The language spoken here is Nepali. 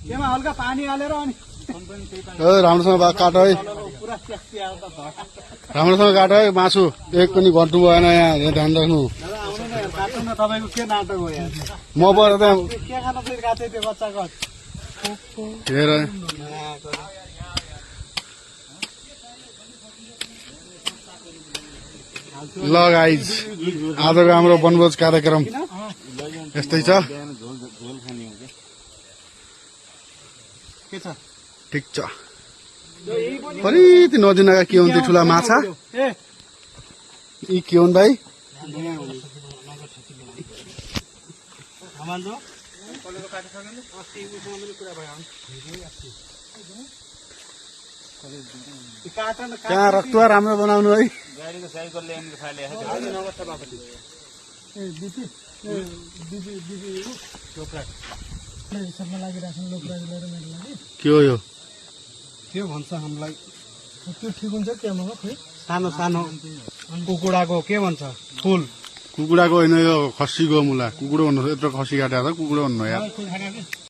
त्यसमा हल्का पानी हालेर अनि राम्रोसँग काट है पुरा ट्याक्सी आउँछ राम्रोसँग काट है मासु एक पनि घट्नु भएन यहाँ ध्यान राख्नु दादा आउनु न काट्नु न तपाईँको के नाटक हो यहाँ म पर त्यहाँ के खान चाहिँ काट्दै त्यो बच्चाको हेर ल गाइज आजको हाम्रो वनभोज कार्यक्रम यस्तै छ के छ ठिक छ परिति नदीनाका के हुन् त्यो ठुला माछा ए यी के हुन् भाइ कहाँ रक्तुवा राम्रो बनाउनु है के हो यो के भन्छ हामीलाई त्यो ठिक हुन्छ त्यहाँ सानो सानो कुकुडाको के भन्छ फुल कुकुडाको होइन यो खसीको मुला कुकुडो भन्नु यत्रो खसी काटेर कुकुडो भन्नु यार